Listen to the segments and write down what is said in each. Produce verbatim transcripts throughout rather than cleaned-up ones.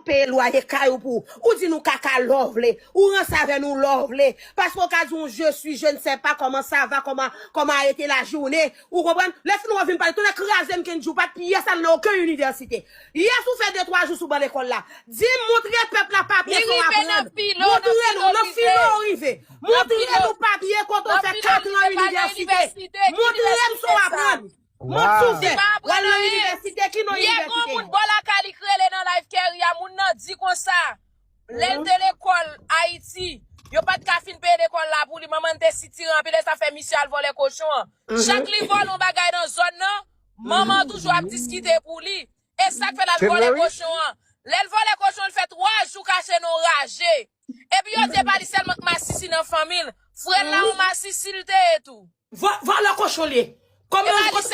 peye lwaye kay ou pou ou. Ou di nou kaka lè w vle. Ou ranse avè nou lè w vle. Paske w ka di yon je suis, je ne sais pas, comment ça va, comment, comment a été la journée. Ou konprann? Lè fini w vin pale, tonnè kraze m Kendji, ou pa t pyès al nan okenn inivèsite. Yès ou fè de twa jou sou ban lekòl la. Di montre pèp la papye sa w aprann. Montre nou, nan filo ou rive. Montre nou papye kote w fè kat an inivèsite. Montre m sa w aprann. Mwen tou fè. W al nan inivèsite, ki non inivèsite? Granmoun bò lakay li k rele nan live Kerry a, moun nan di konsa, lè l te lekòl Ayiti, yo pa t ka fin peye lekòl la pou li, manman l te sitiren anpil, e sa fè misye al vòlè kochon an. Chak li vòlè yon bagay nan zòn nan, manman an toujou ap diskite pou li. E sa k fè l al vòlè kochon an. Lè l vòlè kochon, l fè twa jou kache nan yon raje. Epi yo di e pa li sèlman k masisi nan fanmi l. Frè l la yon masisi l te ye tou. Vòlè kochon li ye. Kòman yo kote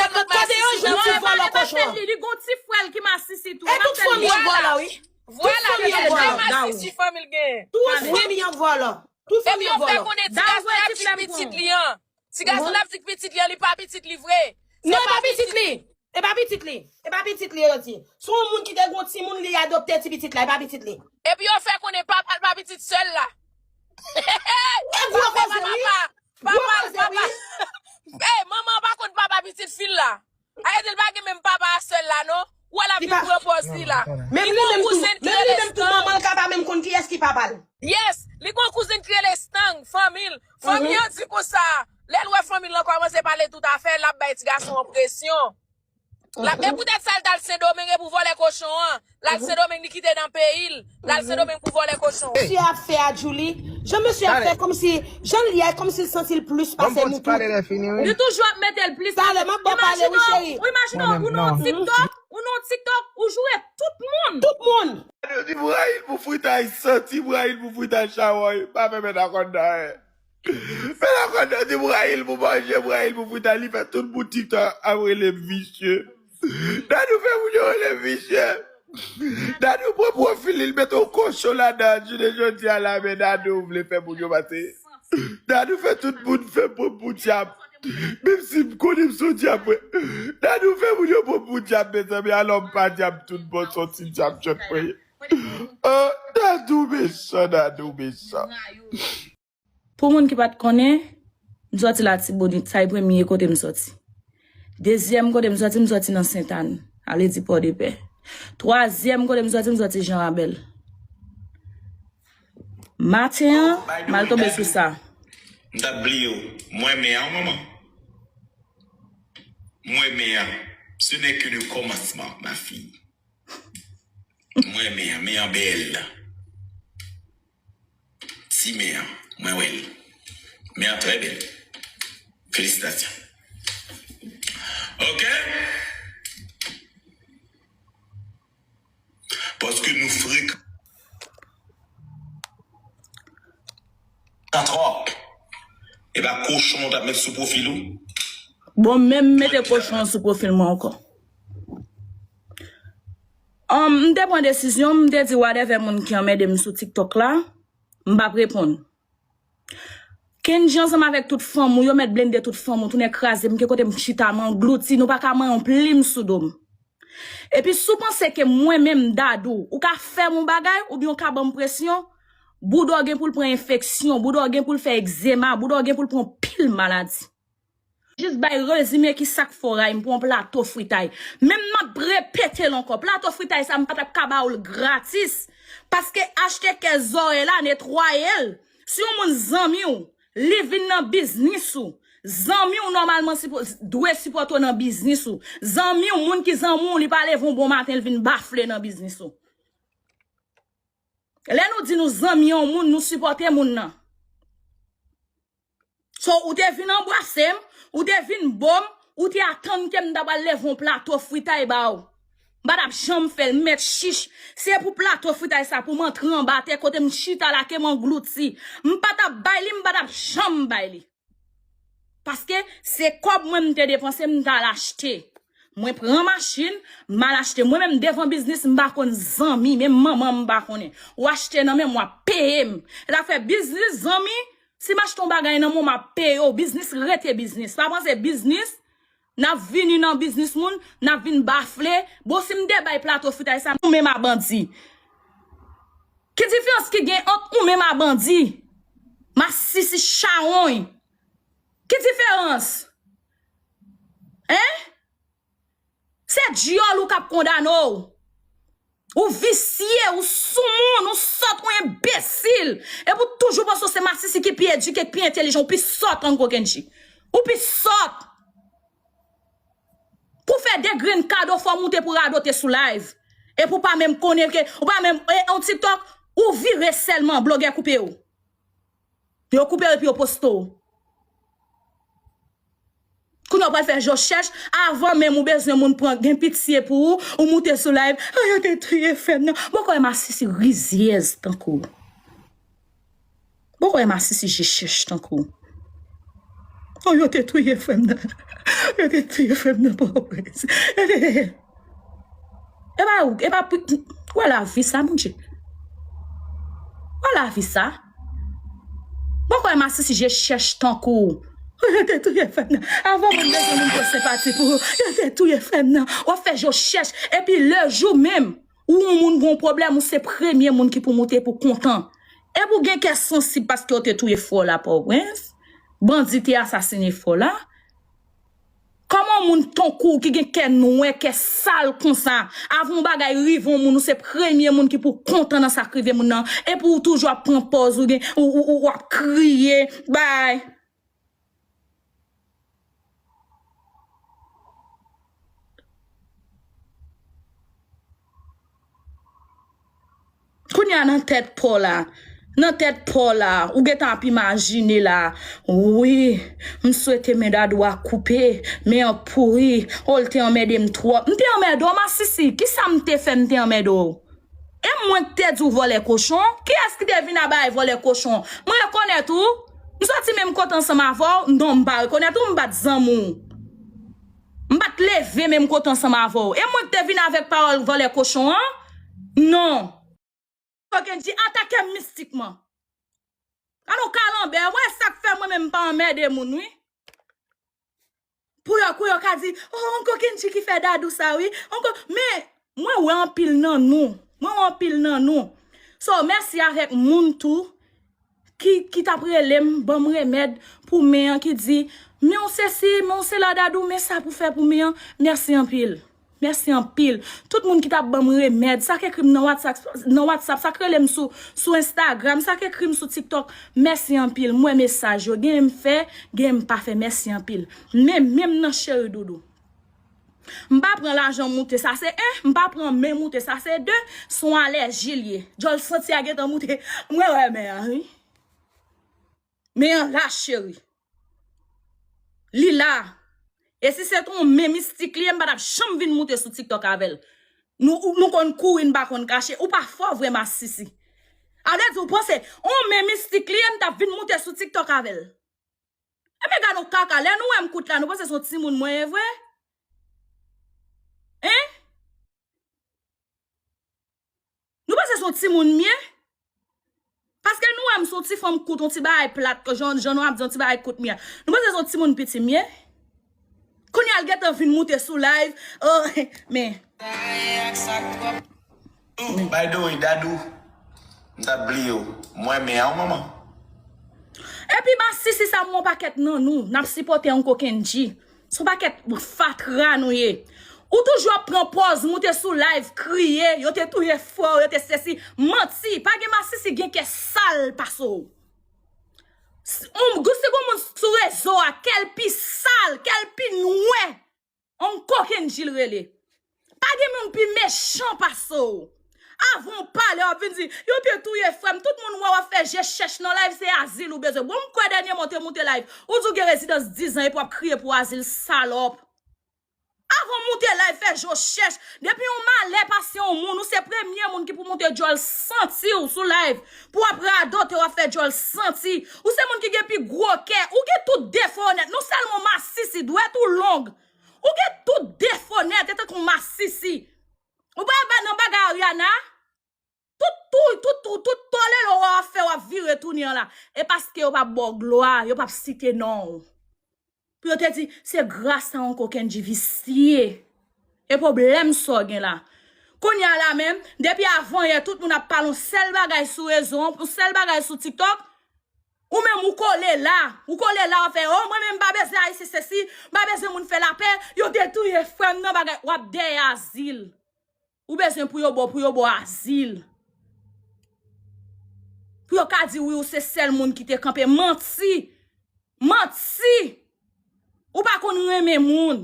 yo jwenn ti vòlè kochon an? Li gon ti frè l ki masisi tou. E tout fanmi yo vòlè wi. Tout fanmi yo vòlè. Masisi fanmi l genyen. Tout fanmi yo vòlè. Tout fanmi yo vòlè. Epi yo fè konnen ti gason l ap di k pitit li an. Ti gason l ap di k pitit li an, li pa pitit li vre. Non, e pa pitit li. E pa pitit li. E pa pitit li yo di. Se yon moun ki te gon timoun li adopte ti pitit la, e pa pitit li. Epi yo fè konnen papa l pa pitit sè l la. E gwo koze wi. Papa l papa. Ey, manman an pa konn papa pitit fi l la. Ayete l pa gen menm papa a sè l la non. Ou wè l ap vin pran pòz li la. Li gon kouzen k rele Stang. Manman l ka pa menm konn kiyès ki papa l. Yes, li gon kouzen k rele Stang, fanmi l. Fanmi an di konsa, lè l wè fanmi l lan kòmanse pale tout afè, l ap bay ti gason an presyon. L ap, e poutèt sa l t al Sendomeng e pou vòlè kochon an. L al Sendomeng, li kite nan peyi l. L al Sendomeng pou vòlè kochon. Mesye ap fè a Djouly, jan mesye ap fè kòmsi, jan l ye a, kòmsi l santi l plis pase moun tout. Li toujou ap mete l plis. Talè m ap ba w pale wi cheri. Ou imajine w, ou nan TikTok, ou nan TikTok, ou joure tout moun. Tout moun. Yo di m rayi l pou fritay santi, m rayi l pou fritay chawòy, pa fè mèt akònda anyen. Fè lakònda di m rayi l pou manje, m rayi l pou fritay, li fè tout bout TikTok ap rele m visye. Dadou fè moun yo rele m visye. Dadou pran pwofil li, l mete yon kochon ladan, jounen jodi a la, men Dadou vle fè moun yo pase. Dadou fè tout moun fè m pran m pou dyab. Menm si m konnen m se yon dyab, mwen. Dadou fè moun yo pran m pou dyab, mezanmi, alò m pa dyab tout bon, se yon ti dyab jòt mwen ye. Oh, Dadou mechan, Dadou mechan. Pou moun ki pa t konnen, m sòti Latibonit, sa e premye kote m sòti. Dezyèm kote m sòti, m sòti nan Sentàn, sa vle di Pòdepè. Twazyèm kote m sòti, m sòti Jan Rabèl. Maten an, m al tonbe sou sa. M t ap bliye w. Mwen men an, manman. Mwen men an. Ce n'est que le commencement, ma fille. Mwen men an, men an bèl. Ti men an, mwen wè l. Men an trè bèl. Felisitasyon. Ok? Paske nou frekan. Sa twòp. E pa kochon w t ap met sou pwofil ou? Bon, menm mete kochon an sou pwofil mwen ankò. Um, m te pran desizyon, m te di whatever moun ki anmède m sou TikTok la, m p ap reponn. Kendji ansanm avèk tout fanm ou, yo mèt blende tout fanm ou, tounen kraze m, gen kote m chita, m anglouti, nou pa ka manyen yon plim sou do m. Epi si w panse ke mwen menm Dadou, ou ka fè m yon bagay, oubyen w ka ban m presyon, bouda w gen pou l pran enfeksyon, bouda w gen pou l fè egzema, bouda w gen pou l pran pil maladi. Jis bay rezime ki sa k fè w rayi m pou yon plato fritay. Menm m ap repete l ankò, plato fritay sa m pa t ap ka ba w l gratis. Paske achte kè zòrèy la, netwaye l. Si yon moun zanmi w, li vin nan biznis ou. Zanmi w nòmalman sipo-, dwe sipòte w nan biznis ou. Zanmi w, moun ki zanmi w, li pa leve yon bon maten, li vin bafle nan biznis ou. Lè nou di nou zanmi yon moun, nou sipòte moun nan. So, ou te vin anbrase m, ou te vin bo m, ou te atann ke m ta pral leve yon plato fritay ba w. M pa t ap janm fè l, m mèt chich. Se pou plato fritay sa, pou m antre anba tè kote m chita la, ke m anglouti. M pa t ap bay li, m pa t ap janm bay li. Paske se kòb mwen m te depanse, m t al achte. Mwen pran machin, m al achte. Mwen menm devan biznis, m pa konn zanmi, menm manman m pa konnen. W achte nan men m, w ap peye m. E sa k fè biznis, zanmi, si m achte yon bagay nan men w, m ap peye w. Biznis rete biznis. Pa panse biznis, n ap vini nan biznis moun, n ap vin bafle. Bon, si m te bay plato fritay sa, nou menm a bandi. Ki diferans ki gen ant ou menm a bandi? Masisi chawony. Ki diferans? Hein? Se dyòl ou k ap kondane w. Ou visye, ou soumoun, ou sòt, ou enbesil. Epi w toujou panse w se masisi ki pi edike, ki pi entelijan, ou pi sòt an kokenji. Ou pi sòt. Pou fè de grenn kado fò w moute pou radote sou live. Epi w pa menm konnen ke, ou pa menm, e, on TikTok, ou vire sèlman, blogè koupe w. Yo koupe w epi yo poste w. Kounye a w pral fè je w chèch, avan menm ou bezwen moun pran, gen pitye pou ou, ou moute sou live, "Ah, yo te touye frè m nan." Bon, kòman masisi rizyèz tankou w. Bon, kòman masisi je chèch tankou w. "Oh, yo te touye frè m nan. Yo te touye frè m nan, Pòtoprens." Yo te E pa ou, e pa pou, wè lavi sa, Bondye. Wè lavi sa. Bon, kòman masisi je chèch tankou w. Yo te touye frè m nan. Avan moun bezwen moun pran senpati pou ou. Yo te touye frè m nan. W ap fè je w chèch. Epi lè jou menm, ou yon moun gon pwoblèm, ou se premye moun ki pou moute pou kontan. Epi w gen kè sansib paske yo te touye frè w la, Pòtoprens. Bandi te asasine frè w la. Kòman yon moun tankou w ki gen kè nwè, kè sal konsa, avan yon bagay rive yon moun, ou se premye moun ki pou kontan nan sa k rive moun nan, epi w toujou ap pran pòz, ou gen, ou, ou, ou, w ap kriye, bay. Kounye a nan tèt pa w la, nan tèt pa w la, ou gentan ap imajine la, wi, m swete men Dadou a koupe, men an pouri, o l te anmède m twòp. M te anmède w, masisi, kisa m te fè m te anmède w? E mwen k te di w vòlè kochon? Kiyès ki te vin a bay vòlè kochon? Mwen rekonèt ou? M soti menm kote ansanm avè w? Non, m pa rekonèt ou, m pa t zanmi w. M pa t leve menm kote ansanm avè w. E mwen ki te vin avèk pawòl vòlè kochon an? Non. Kokenji atake m mistikman. Gade yon kalanbè, wè sa k fè mwen menm m pa anmède moun, wi. Pou yo, pou yo ka di, "Oh, on Kokenji ki fè Dadou sa, wi." On ko-, men, mwen wè anpil nan nou. Mwen wè anpil nan nou. So, mèsi avèk moun tou ki, ki t ap rele m, ban m remèd pou men an, ki di, "Men w sesi, men w sela, Dadou, men sa pou fè pou men an." Mèsi anpil. Mèsi anpil. Tout moun ki t ap ban m remèd, sa k ekri m nan WhatsApp, nan WhatsApp, sa k rele m sou, sou Instagram, sa k ekri m sou TikTok, mèsi anpil. M wè mesaj yo, genyen m fè, genyen m pa fè, mèsi anpil. Men, menm nan cheri doudou. M pa pran lajan moute, sa se en, m pa pran men moute, sa se de, se yon alèji l ye. Djòl santi a gentan moute. Mwen wè men an, wi. Men an la, cheri. Li la. E si se t yon men mistik li ye, m pa t ap janm vin moute sou TikTok avè l. Nou, nou konn kouri, n pa konn kache. Ou pa fò vre, masisi. A vle di, ou panse, yon men mistik li ye, m t ap vin moute sou TikTok avè l. Ebyen, gade yon kaka. Lè nou wè m kout la, nou panse se yon timoun mwen ye vre? Hein? Nou panse se yon timoun m ye? Paske nou wè m se yon ti fanm kout, yon ti bagay plat, jan, jan nou ap di yon ti bagay kout m ye. Nou panse se yon timoun piti m ye? Kounye a l gentan vin moute sou live. Oh, men. By the way, Dadou, m t ap bliye w. Mwen, men a w, manman. Epi masisi sa, m wè yon pakèt nan nou, n ap sipòte yon kokenji. Se yon pakèt fatra nou ye. Ou toujou ap pran pòz, moute sou live, kriye, yo te touye frè w, yo te sesi. Manti, pa gen masisi gen kè sal pase w. S-, on, si gon moun sou rezo a, kè l pi sal, kè l pi nwè, on kokenji l rele. Pa gen moun pi mechan pase w. Avan w pale, w ap vin di, "Yo te touye frè m." Tout moun wè w ap fè je chèch nan live, se azil ou bezwen. Bon, m kwè dènyèman w te moute live. Ou di w gen rezidans diz an epi w ap kriye pou azil, salòp. Avan w moute live, fè je w chèch. Depi yon malè pase yon moun, ou se premye moun ki pou moute djòl santi w sou live. Pou w ap radote, w ap fè djòl santi. Ou se moun ki gen pi gwo kè. Ou gen tout defo nèt. Non sèlman masisi, dwèt ou long. Ou gen tout defo nèt, e tankou masisi. Ou pa ba nan bagay Ariana. Tout tou, tout tou, tout tolelo w ap fè, w ap vire tounen an la. E paske yo p ap ba w glwa, yo p ap site non w. Pou yo te di, se gras a yon kokenji visye. E pwoblèm sa w gen la. Kounye a la menm, depi avanyè, tout moun ap pale yon sèl bagay sou rezo, yon sèl bagay sou TikTok. Ou menm, ou kole la. Ou kole la, w ap fè, oh, mwen menm, m pa bezwen ayisyen sesi, m pa bezwen moun fè lapè, yo te touye frè m nan bagay. W ap dèyè azil. Ou bezwen pou yo ba w, pou yo ba w azil. Pou yo ka di wi, ou se sèl moun ki te kanpe. Manti! Manti! Ou pa konn renmen moun.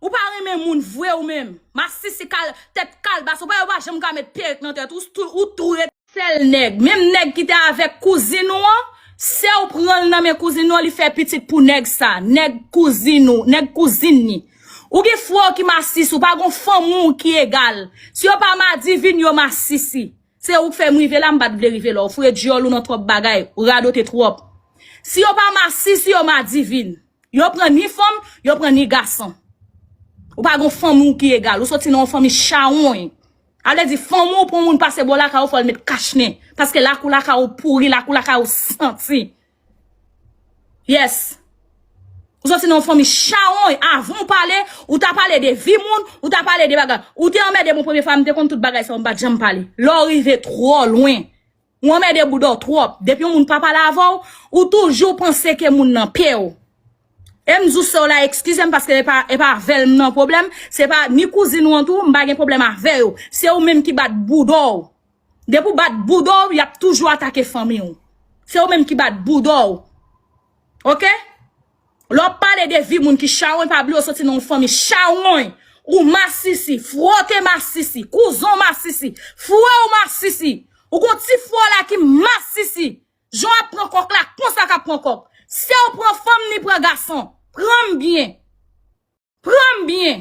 Ou pa renmen moun vre ou menm. Masisi kal, tèt kalbas. Ou pa, ou pa janm ka met perik nan tèt. Ou tou, ou tou ret sèl nèg. Menm nèg ki te avèk kouzin ou an, se ou pran l nan men kouzin ou an, li fè pitit pou nèg sa. Nèg kouzin ou, nèg kouzin ni. Ou gen frè w ki masisi, ou pa gon fanmi w ki egal. Si yo pa madivin, yo masisi. Se ou k fè m rive la, m pa t vle rive la. Ou foure dyòl ou nan twòp bagay, ou radote twòp. Si yo pa masisi, yo madivin. Yo pran ni fanm, yo pran ni gason. Ou pa gon fanmi w ki egal. Ou soti nan yon fanmi chawony. A vle di, fanmi w pran moun pase bò lakay ou, fò l met kachnen. Paske lakou lakay ou pouri, lakou lakay ou santi. Yes. Ou soti nan yon fanmi chawony. Avan w pale, ou ta pale de vi moun, ou ta pale de bagay. Ou te anmède m yon premye fwa, m te konn tout bagay sa yo, m pa t janm pale. Lè w rive twò lwen, ou anmède bouda w twòp. Depi yon moun pa pale avè w, ou toujou panse ke moun nan pè w. E m di w sè w la, eskize m paske e pa, e pa avè l m nan pwoblèm, se pa ni kouzin ou an tou, m pa gen pwoblèm avè yo. Se ou menm ki bat bouda w. Depi w bat bouda w, y ap toujou atake fanmi w. Se ou menm ki bat bouda w. Oke? Lè w ap pale de vi moun ki chawony, pa bliye w soti nan yon fanmi chawony. Ou masisi, fwote masisi, kouzin w masisi, frè w masisi. Ou gon ti frè w la ki masisi. Jan w ap pran kòk la, konsa k ap pran kòk. Se w pran fanm, ni pran gason. Pran m byen. Pran m byen.